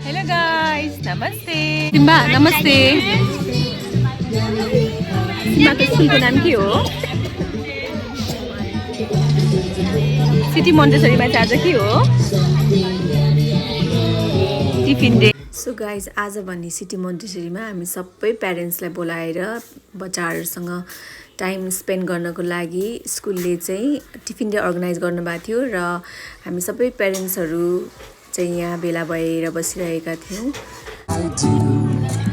Hello guys, नमस्ते Simba. नमस्ते सिम्बाको स्कुलको नाम के हो? सिटी मोन्टेसरीमा चाहिँ आज के हो? Tiffin day. सो गाइज आज भन्ने सिटी मोन्टेसरीमा हामी सबै प्यारेन्ट्सलाई बोलाएर बच्चाहरूसँग टाइम स्पेन्ड गर्नको लागि स्कुलले चाहिँ टिफिन डे अर्गनाइज गर्नुभएको थियो र हामी सबै प्यारेन्ट्सहरू चाहिँ यहाँ भेला भएर बसिरहेका थियौँ।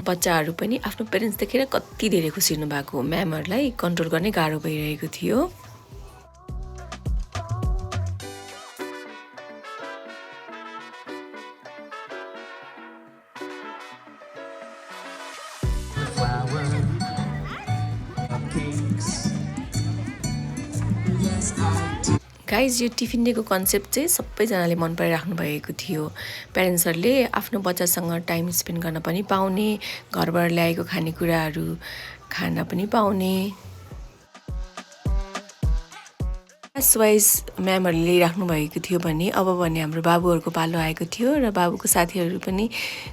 बच्चाहरू पनि आफ्नो प्यारेन्ट्स देखेर कति धेरै खुसी हुनुभएको, म्यामहरूलाई कन्ट्रोल गर्ने गाह्रो भइरहेको थियो। गाइज यो टिफिन डेको कन्सेप्ट चाहिँ सबैजनाले मन पराइराख्नु भएको थियो। प्यारेन्ट्सहरूले आफ्नो बच्चासँग टाइम स्पेन्ड गर्न पनि पाउने, घरबाट ल्याएको खानेकुराहरू खान पनि पाउने। क्लास वाइज म्यामहरूले ल्याइराख्नु भएको थियो भने अब भने हाम्रो बाबुहरूको पालो आएको थियो र बाबुको साथीहरू पनि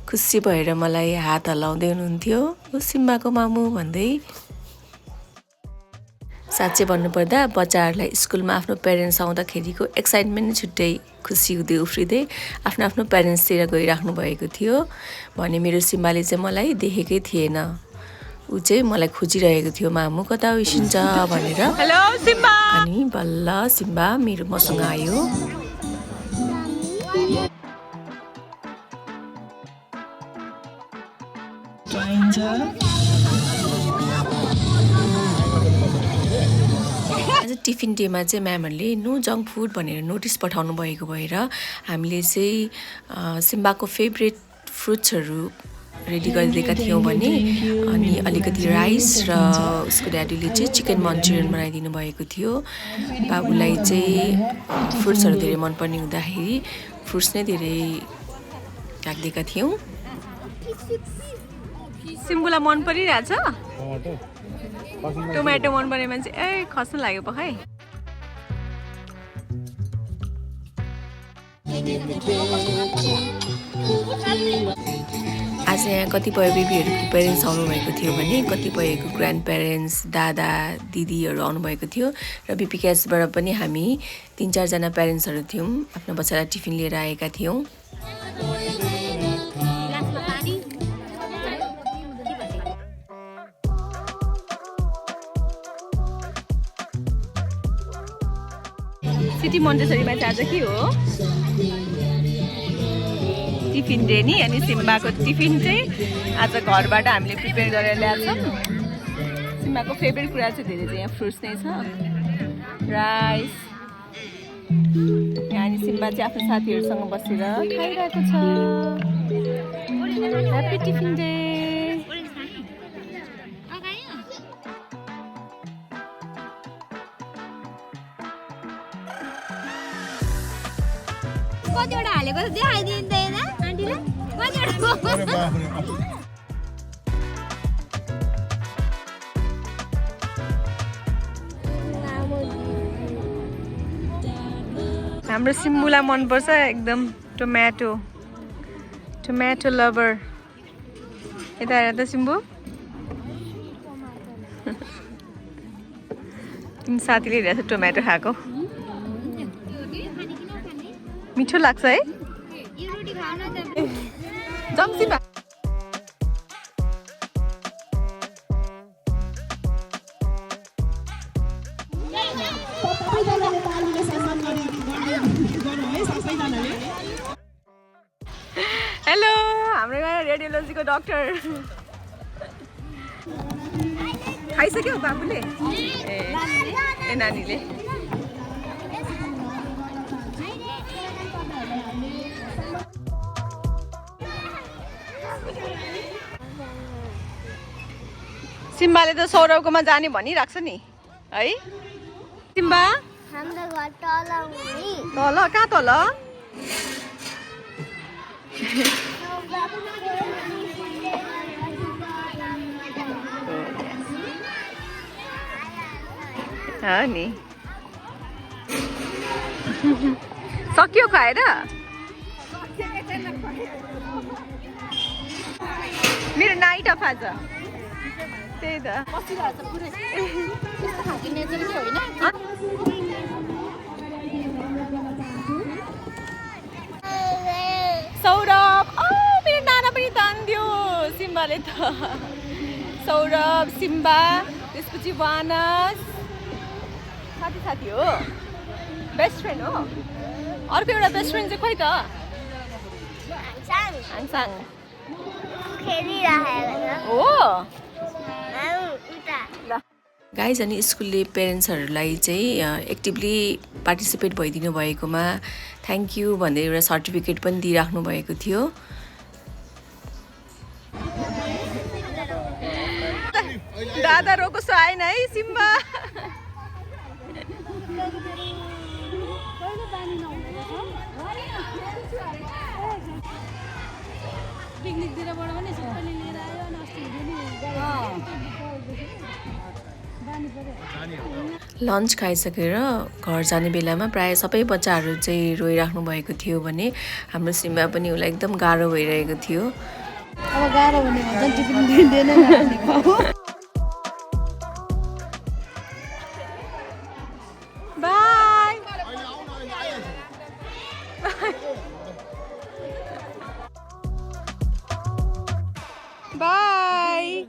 खुसी भएर मलाई हात हल्लाउँदै हुनुहुन्थ्यो, ओ सिम्बाको मामु भन्दै। साँच्चै भन्नुपर्दा बच्चाहरूलाई स्कुलमा आफ्नो प्यारेन्ट्स आउँदाखेरिको एक्साइटमेन्ट नै छुट्टै खुसी हुँदै उफ्रिँदै आफ्नो प्यारेन्ट्सतिर गइराख्नु भएको थियो भने मेरो सिम्बाले चाहिँ मलाई देखेकै थिएन। ऊ चाहिँ मलाई खोजिरहेको थियो, मामु कता उसिन्छ भनेर। Hello Simba. अनि बल्ल सिम्बा मेरो मसँग आयो। आज टिफिन डेमा चाहिँ म्यामहरूले नो जङ्क फुड भनेर नोटिस पठाउनु भएको भएर हामीले चाहिँ सिम्बाको फेभरेट फ्रुट्सहरू रेडी गरिदिएका थियौँ भने अनि अलिकति राइस र उसको ड्याडीले चाहिँ चिकन मन्चुरियन बनाइदिनु भएको थियो। बाबुलाई चाहिँ फ्रुट्सहरू धेरै मनपर्ने हुँदाखेरि फ्रुट्स नै धेरै राखिदिएका थियौँ। सिम्बुलाई मन परिरहेछ? टोमेटो मन पर्ने मान्छे खस्नु लाग्यो पखाइ। आज यहाँ कतिपय बेबीहरूको पेरेन्ट्स आउनुभएको थियो भने कतिपयको ग्रान्ड पेरेन्ट्स, दादा दिदीहरू आउनुभएको थियो र बिपी क्यासबाट पनि हामी 3-4 जना पेरेन्ट्सहरू थियौँ, आफ्नो बच्चालाई टिफिन लिएर आएका थियौँ। सिटी मोन्टेसरीमा चाहिँ आज के हो? टिफिन डे नि। अनि सिम्बाको टिफिन चाहिँ आज घरबाट हामीले प्रिपेयर गरेर ल्याएको छौँ। सिम्बाको फेभरेट कुरा चाहिँ धेरै चाहिँ यहाँ फ्रुट्स नै छ, राइस। यहाँ अनि सिम्बा चाहिँ आफ्नो साथीहरूसँग बसेर खाइरहेको छ। Happy tiffin day. कतिवटा हालेको त देखाइदिँदैन आन्टीलाई? कतिवटा हाम्रो सिम्बुलाई मनपर्छ एकदम टोमेटो लभर। यता हेर त सिम्बु। साथीले हेरेको छ टोमेटो खाएको। मिठो लाग्छ है? जम्सीमा हेलो, हाम्रो यहाँ रेडियोलोजीको डाक्टर खाइसक्यो बाबुले? ए नानीले। सिम्बाले त सौरभकोमा जाने भनिरहेको छ नि है? सिम्बा हाम्रो घर तल हुने। तल? कहाँ तल? नि सक्यो खाएर? मेरो नाइट अफ आज त्यही त सौरभ मेरो नाना पनि तान्दियो सिम्बाले त सौरभ सिम्बा त्यसपछि वानस साथी साथी हो बेस्ट फ्रेन्ड हो अर्को एउटा बेस्ट फ्रेन्ड चाहिँ खोइ त हाङसाङ हो गाइज अनि स्कुलले पेरेन्ट्सहरूलाई चाहिँ एक्टिभली पार्टिसिपेट भइदिनु भएकोमा थ्याङ्क यू भनेर एउटा सर्टिफिकेट पनि दिइराख्नु भएको थियो दादा रोको आएन है सिम्बा लन्च खाइसकेर घर जाने बेलामा प्रायः सबै बच्चाहरू चाहिँ रोइराख्नु भएको थियो भने हाम्रो सिम्बा पनि उसलाई एकदम गाह्रो भइरहेको थियो अब गाह्रो हुने भन्छ टिफिन दिँदैन बाई बाई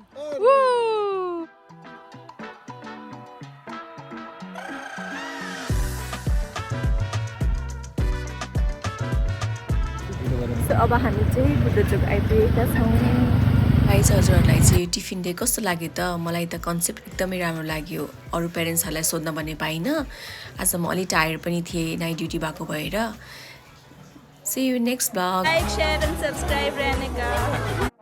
अब हामी चाहिँ बुद्धचोक आइपुगेका छौँ गाइज हजुरहरूलाई चाहिँ टिफिन डे कस्तो लाग्यो त मलाई त कन्सेप्ट एकदमै राम्रो लाग्यो अरू पेरेन्ट्सहरूलाई सोध्न भने पाइनँ आज म अलि टायर्ड पनि थिएँ नाइट ड्युटी भएको भएर see you next vlog like share and subscribe रहने का